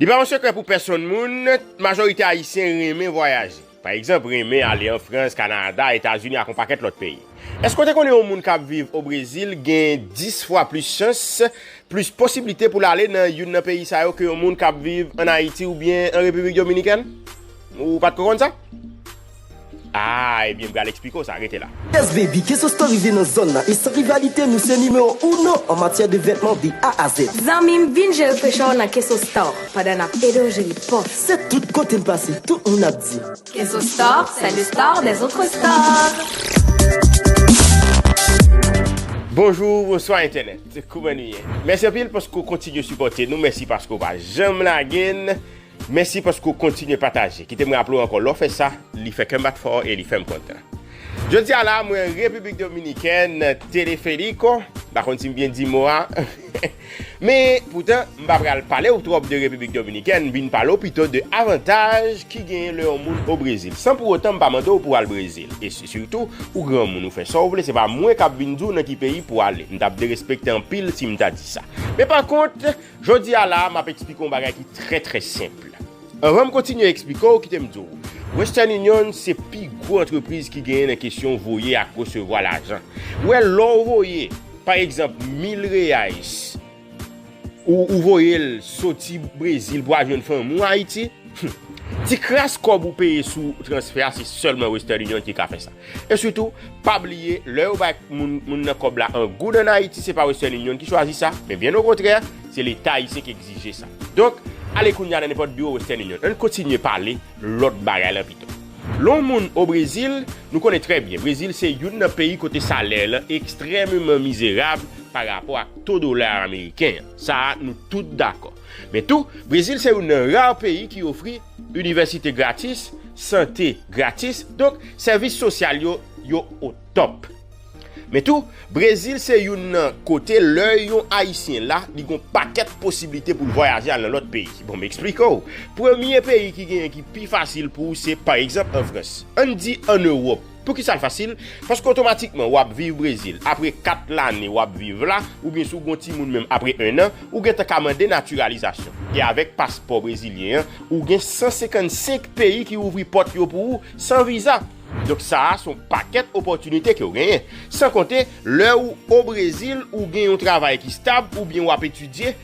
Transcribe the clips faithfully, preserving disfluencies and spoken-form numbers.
Li pa yon sekrè pou pèsonn moun, majorite Ayisyen renmen vwayaje. Pa egzanp, renmen ale an Frans, Kanada, Etazini ak yon pakèt lòt peyi. Èske w te konnen yon moun k ap viv o Brezil gen dis fwa plis chans, plis posiblite pou l ale nan youn nan peyi sa yo ke yon moun k ap viv ann Ayiti oubyen an Repiblik Dominikèn? Ou pa t ko konn sa? Ah, ebyen, m pral eksplike w sa, rete la. Yes baby, Keso Store rive nan zòn nan e san rivalite nou se nimewo uno an matyè de vètman de A a Z. Zanmi m, vin jere pechè w nan Keso Store pandan n ap ede w jere pòch. Se tout kote m pase, tout moun ap di. Keso Store, c'est le store des autres stores. Bonjou, bonswa entènèt. Kouman nou ye? Mèsi anpil paske w kontinye sipòte nou. Mèsi paske w pa janm lage n. Mèsi paske w kontinye pataje. Kite m raple w ankò, lè w fè sa, li fè kè m bat fò e li fè m kontan. Jodi a la, mwen Repiblik Dominikèn, Teleférico, m pa konn si m byen di mo a. Men, poutan, m pa pral pale w twòp de Repiblik Dominikèn, m vin pale w pito de avantaj ki genyen lè yon moun o Brezil. San pou otan, m pa mande w pou w al Brezil. E si, sitou, ou granmoun, ou fè sa w vle, se pa mwen k ap vin di w nan ki peyi pou w ale. M t ap derespekte anpil si m ta di sa. Men pa kont, jodi a la, m ap eksplike yon bagay ki trè, trè senp. Anvan m kontinye eksplike w, kite m di w, Western Union se pi gwo antrepriz ki genyen nan kesyon voye ak resevwa lajan. Ou wè, lè w voye, pa egzanp, mil reais, ou, ou voye l soti Brezil pou al jwenn fanmi w Ayiti, ti kras kòb ou peye sou transfè a, se sèlman Western Union ki ka fè sa. E sitou, pa bliye, lè yo bay moun, moun nan kòb la an goud ann Ayiti, se pa Western Union ki chwazi sa, men byen okontrè, se Leta ayisyen ki egzije sa. Donk, ale kounye a nan nenpòt biwo Western Union. Ann kontinye pale lòt bagay la pito. Lè yon moun o Brezil, nou konnen trè byen, Brezil se youn nan peyi kote salè lan ekstrèmeman mizerab pa rapò ak to dola ameriken an. Sa a, nou tout dakò. Men tou, Brezil se youn nan ra peyi ki ofri inivèsite gratis, sante gratis, donk sèvis sosyal yo, yo o top. Men tou, Brezil se youn nan kote lè yon Ayisyen la, li gon pakèt posiblite pou l vwayaje al nan lòt peyi. Bon, m eksplike w. Premye peyi ki genyen ki pi fasil pou ou se, pa egzanp, an Frans. Ann di ann Ewòp. Poukisa l fasil? Paske otomatikman w ap viv Brezil. Apre kat lane w ap viv la, oubyen si w gon timoun menm apre ennan, ou gentan ka mande natiralizasyon. E avèk paspò brezilyen an, ou gen san senkannsenk peyi ki ouvri pòt yo pou ou san viza. Donk sa a se yon pakèt opòtinite ke w genyen. San konte, lè ou o Brezil, ou gen yon travay ki stab oubyen w ap etidye,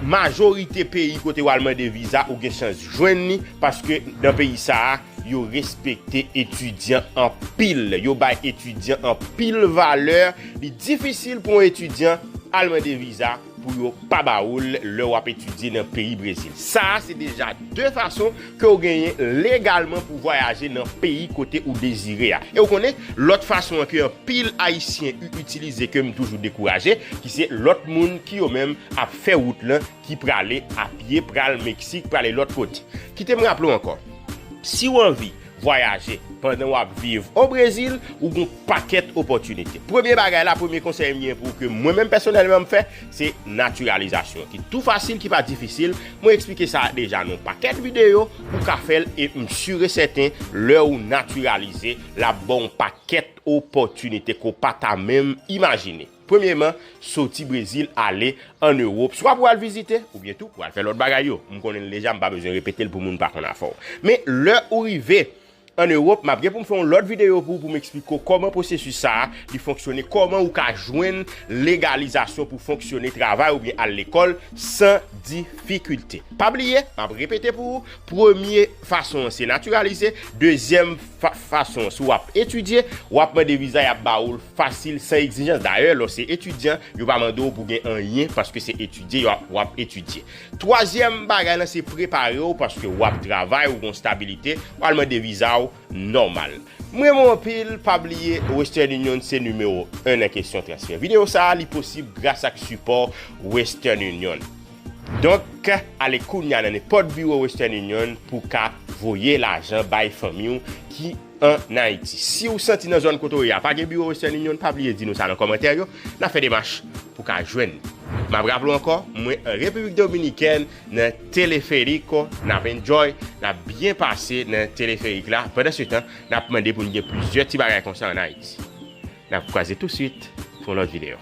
majorite peyi kote w al mande viza, ou gen chans jwenn li, paske nan peyi sa a, yo respekte etidyan anpil. Yo bay etidyan anpil valè. Li difisil pou yon etidyan al mande viza pou yo pa ba ou l lè w ap etidye nan peyi Brezil. Sa a se deja de fason ke w genyen legalman pou vwayaje nan peyi kote ou dezire a. E w konnen, lòt fason an ke anpil Ayisyen i-, itilize, ke m toujou dekouraje, ki se lòt moun ki yo menm ap fè wout lan, ki prale a pye, pral Meksik, prale lòt kote. Kite m raple w ankò. Si w anvi vwayaje pandan w ap viv o Brezil, ou gon pakèt opòtinite. Premye bagay la, premye konsèy m gen pou ou ke mwen menm pèsonèlman m fè, se natiralizasyon, ki tou fasil, ki pa difisil. Mwen eksplike sa deja nan yon pakèt videyo, ou ka fè l e m si e sèten, lè ou natiralize, l ap ba w yon pakèt opòtinite ke w pa ta menm imajine. Premyeman, soti Brezil, ale ann Ewòp, swa pou al vizite, oubyen tou pou al fè lòt bagay yo. M konnen l deja, m pa bezwen repete l pou moun pa konn afè w. Men lè ou rive ann Ewòp, m ap gen pou m fè yon lòt videyo pou, pou m eksplike w kòman pwosesis sa a, li fonksyone, kòman ou ka jwenn legalizasyon pou fonksyone, travay oubyen al lekòl san difikilte. Pa bliye, m ap repete pou ou, premye fason an se natiralize, dezyèm fa-, fason an, si w ap etidye, w ap mande viza, y ap ba ou l fasil, san egzijans. Dayè, lè w se etidyan, yo pa mande w pou gen anyen, paske se etidye, y ap, w ap etidye. Twazyèm bagay lan, se prepare w, paske w ap travay, ou gon stabilite, w al mande viza w nòmal. M renmen w anpil, pa bliye, Western Union se nimewo en nan kesyon transfè. Videyo sa a, li posib gras ak sipò Western Union. Donk, ale kounye a nan nenpòt biwo Western Union pou w ka voye lajan bay fanmi w ki ann Ayiti. Si w santi nan zòn kote w ye a pa gen biwo Western Union, pa bliye di nou sa nan kòmantè yo. N a fè demach pou w ka jwenn li. M ap raple w ankò, mwen an Repiblik Dominikèn, nan Teleférico, n ap enjoy, n ap byen pase nan teleferik la. Pandansetan, n ap mande pou n gen plizyè ti bagay konsa ann Ayiti. N ap kwaze tousuit pou yon lòt videyo.